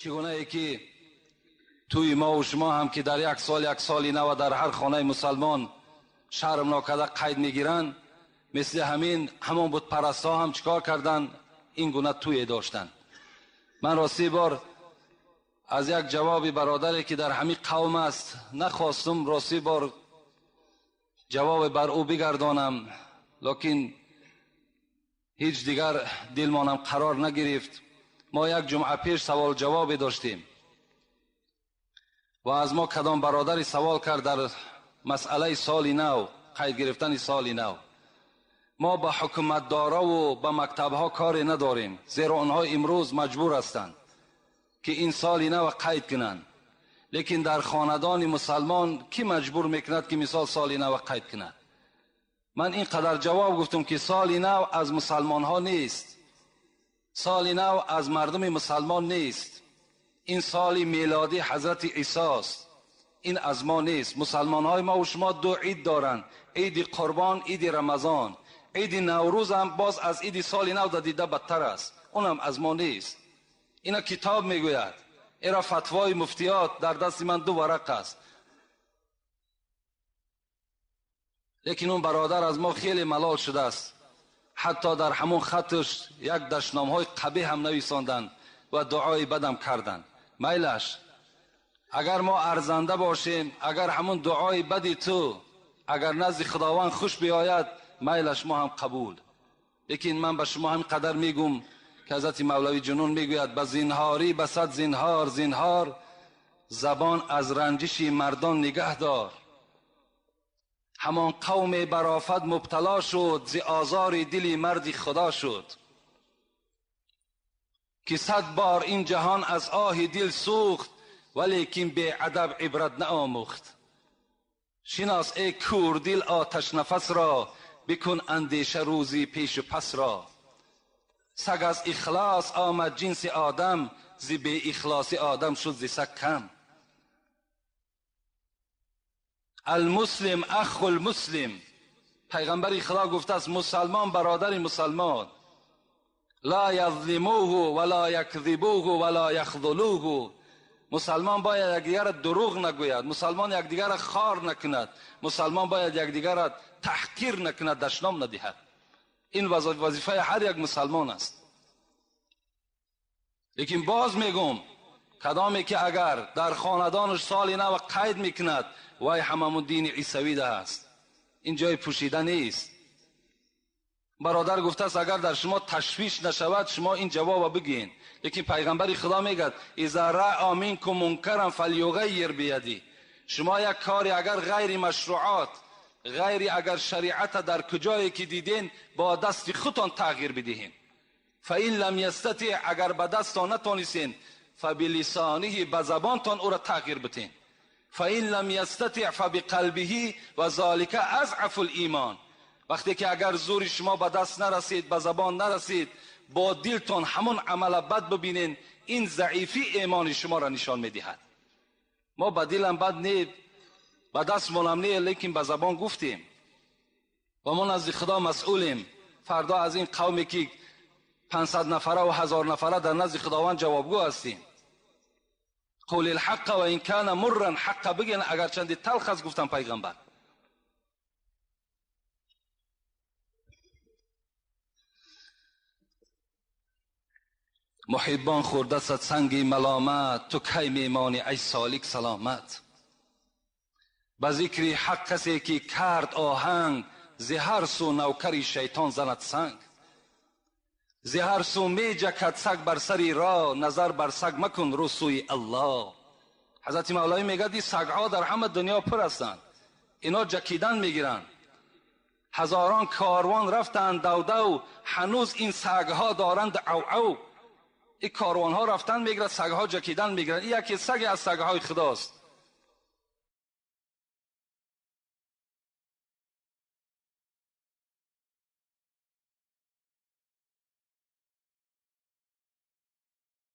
Чӣ гунае ки тӯи мо ва шумо ҳам ки дар як сол як соли нав дар ҳар хонаи мусалмон шарм нокарда қайд мегиранд, мисли ҳамин ҳамон бутпарастҳо ҳам чикор карданд? Ин гуна тӯе доштанд. Ман рости бор аз як ҷавоби бародаре ки дар ҳамин қавм аст нахостум рости бор ҷавоб бар ӯ бигардонам, лекин ҳеҷ дигар дилмонам қарор нагирифт. Мо як ҷумъа пеш савол ҷавобе доштем ва аз мо кадом бародаре савол кард дар масъалаи соли нав, қайд гирифтани соли нав. Мо ба ҳукуматдора ва ба мактабҳо коре надорем, зеро онҳо имрӯз маҷбур ҳастанд ки ин соли нав қайд кунанд. Лекин дар хонадони мусалмон кӣ маҷбур мекунад ки мисол соли нав қайд кунад? Ман ин қадар ҷавоб гуфтам ки соли нав аз мусалмонҳо нест, соли нав аз мардуми мусалмон нест. Ин соли мелодӣ ҳазрати Исост, ин аз мо нест. Мусалмонҳои мо ва шумо ду ид доранд: иди Қурбон, иди Рамазон. Иди Наврӯз ҳам боз аз иди соли нав дида бадтар аст, онам аз мо нест. Ина китоб мегӯяд, ира фатвои муфтиёт дар дасти ман ду варақ аст. Лекин он бародар аз мо хеле малол шудааст, ҳатто дар ҳамон хатш як дашномҳои қабеҳ ҳам нависонданд ва дуои бадам карданд. Майлаш, агар мо арзанда бошем, агар ҳамон дуои бади ту агар назди Худованд хуш биёяд, майлаш мо ҳам қабул. Лекин ман ба шумо ҳамин қадар мегӯм ки ҳазрати Мавлавӣ Ҷунун мегӯяд: ба зинҳорӣ ба сад зинҳор зинҳор, забон аз ранҷиши мардон нигаҳ дор. Ҳамон қавме бар офат мубтало шуд, зи озори дили марди Худо шуд. Ки сад бор ин ҷаҳон аз оҳи дил сӯхт, валекин беадаб ибрат наомӯхт. Шинос эй кӯрдил оташнафас ро, бикун андеша рӯзи пешу пас ро. Саг аз ихлос омад ҷинси одам, зи беихлоси одам шуд зи саг кам. Алмуслим ахул муслим, пайғамбари Худо гуфтааст мусалмон бародари мусалмон. Ла язлимуҳу ва ла якзибуҳу ва ла яхзулуҳу. Мусалмон бояд якдигарро дурӯғ нагӯяд, мусалмон якдигарро хор накунад, мусалмон бояд якдигарро таҳқир накунад, дашном надиҳад. Ин вазифаи ҳар як мусалмон аст. Лекин боз мегӯм, кадоме ки агар дар хонадонаш соли нав қайд мекунад, вай ҳамамун дини исавида аст. Ин ҷои пӯшида нест. Бародар гуфтааст агар дар шумо ташвиш нашавад, шумо ин ҷавобро бигӯед. Лекин пайғамбари Худо мегӯяд: иза раъа минкум мункаран фалюғаййир бияди. Шумо як кори агар ғайри машруъот, ғайри агар шариата дар куҷое ки диден, бо дасти худтон тағйир бидиҳед. Фаин лам ястатиъ, агар ба дастон натонистен, фабилисониҳи, ба забонтон ӯро тағйир бидиҳед. Фаин лам ястатиъ фабиқалбиҳи ва золика азъафу лимон. Вақте ки агар зури шумо ба даст нарасид, ба забон нарасид, бо дилтон ҳамон амала бад бибинен, ин заифи имони шуморо нишон медиҳад. Мо ба дилам бад не, ба дастмонам не, лекин ба забон гуфтем ва мо назди Худо масъулем. Фардо аз ин қавме ки 500 нафара ва 1000 нафара дар назди Худованд ҷавобгӯ ҳастем. Қул الحق ва ин кана мурран, ҳаққа бигӯен агарчанде талх аст, гуфтан пайғамбар. Муҳиббон хӯрдасад санги маломат, ту кай мемонӣ ай солик саломат. Ба зикри ҳақ касе ки кард оҳанг, зи ҳар сӯ навкари шайтон занад санг. Зи ҳар сӯ меҷакад саг бар сари роҳ, назар бар саг макун рӯ сӯи Аллоҳ. Ҳазрати Мавлавӣ мегӯяд ин сагҳо дар ҳама дунё пур ҳастанд, ино ҷакидан мегиранд. Ҳазорон корвон рафтанд давдав, ҳанӯз ин сагҳо доранд ав-ав. Ин корвонҳо рафтан мегирад, сагҳо ҷакидан мегиранд. Ин яке саге аз сагҳои Худост.